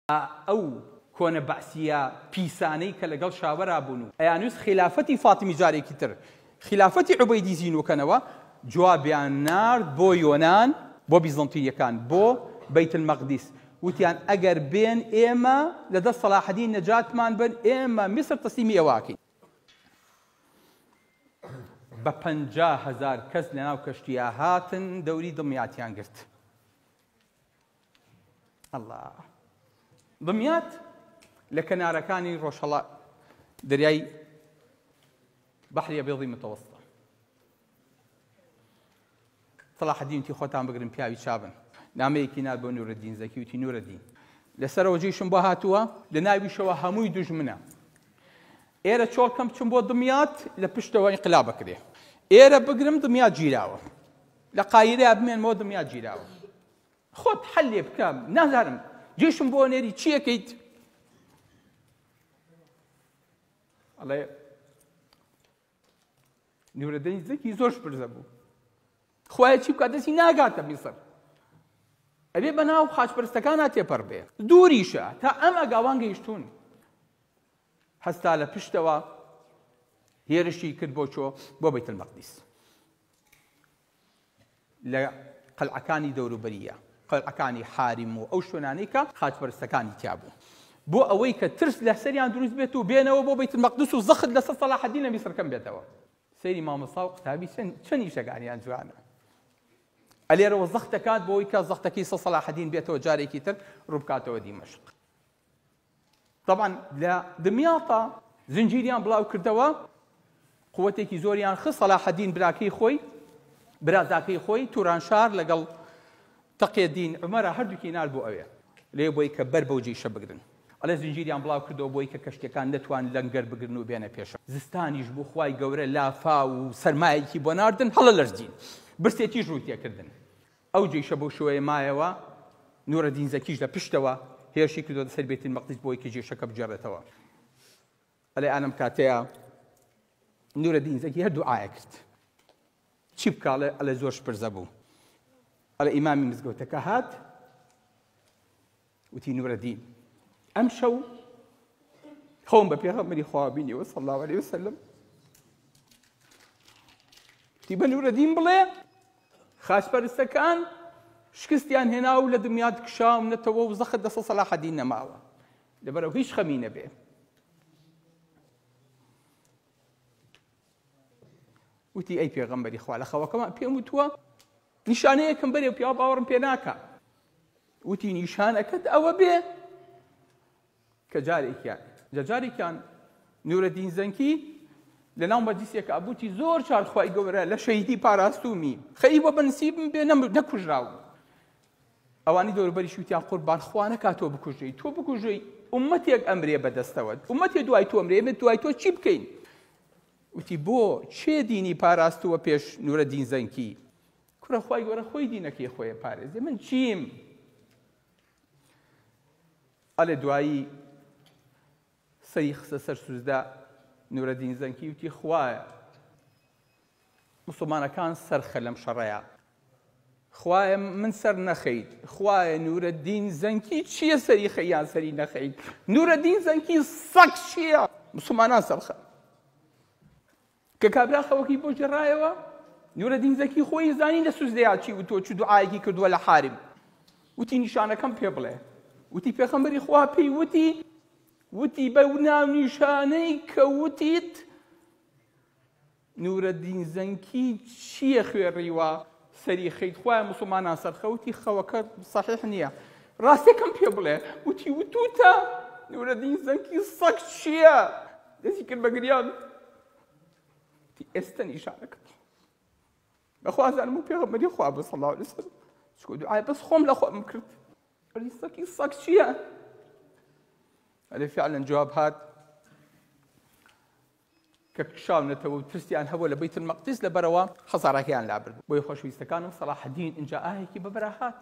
ئەو کۆنە بەعسییە پیسانەی کە لەگەڵ شاوەرا بوون و ئەیانویست خیلافەتی فاتیمی جارێکی تر خیلافەتی عوبەیدی زینوو کەنەوە، جوابیان نارد بۆ یۆنان، بۆ بیزەنتینیەکان، بۆ بەیت المەقدیس، وتیان ئەگەر بێن ئێمە لە دەست سەلاحەدین نەجاتمان بن، ئێمە میسر تەسلیمی ئێوە ئەکەین. بە 50,000 کەس لەناو کەشتییا هاتن دەوری دڵمیاتیان گرت. اللە دمیات لە کەنارەکانی ڕۆژهەڵات دەریای بەحری ئەبیضی متەوەستە. سەڵاحەدین وتی خۆتان بگرن پیاوی چابن. نامەیەکی نارد بۆ نورەدین زەکی وتی نورەدین لەسەرەوە جێشم بۆ هاتووە لە ناویشەوە هەمووی دوژمنە ئێرە چۆڵ کەم بچم بۆ دمیات لە پشتەوە ئینقلاب بکرێ ئێرە بگرم دمیات گیراوە لە قایرە بمێنمەوە دمیات گیراوە خۆت حەلێ بکە نازانم جێشم بۆ نێری چیەکەیت ئەڵێ نورەدەنی زەکی زۆر شپرزە بوو خوایە چی بکات دەستی ناگاتە میسر ئەبێ بەناو خاچپەرستەکانە تێپەڕ بێ دووریشە تا ئەم ئەگاوان گەیشتون هەستا لە پشتەوە هێرشی کرد بۆ چۆ بۆ بەیت المەقدیس لە قەلعەکانی دەوروبەرییە، قەلعەکانی حاریم و ئەو شوێنانەی کە خاچپەرستەکانی تیا بوو، بۆ ئەوەی کە ترس لەسەریان دروست بێت و بێنەوە بۆ بەیت المەقدس و زەخت لەسەر سەلاحەدین لە میسر کەم بێتەوە. سەیری مامۆستا و قوتابی چەند ئیشەکانیان جوانە. ئەلێرەوە زەخت دەکات بۆ ئەوەی کە زەختەکەی سە سەلاحەدین بێتەوە جارێکی تر ڕووبکاتەوە دیمەشق. تەبعەن لە دمیاطە زنجیریان بڵاو کردەوە، قوتێکی زۆریان خست، سەلاحەدین براکەی خۆی، برازاکەی خۆی تورانشار لەگەڵ تەقیەدین عومەرە هەردووکی نارد بۆ ئەوێ لێ بۆی کە بەر بەو جەیشە بگرن. ئەڵێ زنجیریان بڵاو کردەوە بۆی کە کەشتیەکان نەتوان لەنگەر بگرن و بێنە پێشەوە. زستانیش بوو خوای گەورە لافاو و سەرمایەکی بۆ ناردن هەڵە لەرزین. برسێتیش ڕووی تێکردن. ئەو جەیشە بەو شێوەیە مایەوە، نورەدین زەکیش لە پشتەوە هێرشی کردۆتە سەر بەیت المەقدس بۆی کە جێشەکە بگێڕێتەوە. ئەلێ ئالەم کاتەیە نورەدین زەکی هەر دوعایە کرد چی بکا ئەڵێ ئەڵێ زۆر شپرزە بوو. ئەڵێ ئیمامی مزگەوتەکە هات وتی نورەدین ئەم شەو خەوم بە پێغەمبەری خوا بینیوە صلی الله علیه وسلم وتی بە نورەدین بڵێ خاچپەرستەکان شکستیان هێنا و لە دمیات کشاونەتەوە و زەخت دەسە سەلاحەدین نەماوە لەبەرەوە هیچ خەمی نەبێ وتی ئەی پێغەمبەری خوا لە خەوەکەمان پێم وتووە نیشانەیەکم بەرێ و پیاو باوەڕم پێ ناکا وتی نیشانەکەت ئەوە بێ کە جارێکیان جا جارێکیان نورەدین زەنکی لە ناو مەجلیسێک ئەبووتی زۆر چار خوای گەورە لە شەهیدی پاراستومی خەری بۆ بەنسیبم بێ نەکوژراو ئەوانی دەوروبەریش وتیان قوربان خوا نەکا تۆ بکوژێی تۆ بکوژێی ئومەتێک ئەمرێ بەدەستەوە ئومەتێ دوای تۆ ئەمرێ ئێمە دوای تۆ چی بکەین وتی بۆ چێ دینی پاراستووە پێش نورەدین زەنکی کوڕە خوای گەورە خۆی دینەکەی خۆیە پارێزێ من چیم ئەلێ دوایی سەری خستە سەر سوزدە نورەدین زەنکی وتی خوایە موسڵمانەکان سەرخە لەم شەڕەیا خوایە من سەر نەخەیت خوایە نورەدین زەنکی چییە سەری خەی یان سەری نەخەیت نورەدین زەنکی سەگ چییە موسڵمانان سەرخە کە کابرا خەوەکەی بۆ گێڕایەوە نورەدین زەکی خۆی زانی لە سوزدەیا چی وتووە چ دوعایەکی کردووە لە حارم وتی نیشانەکەم پێ بڵێ وتی پێخەمبەری خوا پێی وتی وتی بە ناونیشانەی کە وتیت نورەدین زەنکی چیە خوێڕیوە سەری خەیت خوایە موسڵمانان سەرخە وتی خەوەکە سەحیح نییە ڕاستەکەم پێ بڵێ وتی وتوتە نورەدین زەنکی سەگ چییە دەستی کرد بە گریان وتی ئێستا نیشانەکەت بەخوا زانم و پێغەمبەری خوا بوو صلی الله علیه وسلم چکۆ دوعای بەس خۆم لە خۆم کرد سەکی سەگ چییە ئەلێ فعلا جواب هات کە کشاونەتەوە و ترسیان هەبووە لە بەیت المەقدس لەبەرئەوە خەسارەکەیان لابرد. بۆیە خۆشەویستەکانم سەڵاحەدین ئینجا ئاهێکی بەبەرا هات.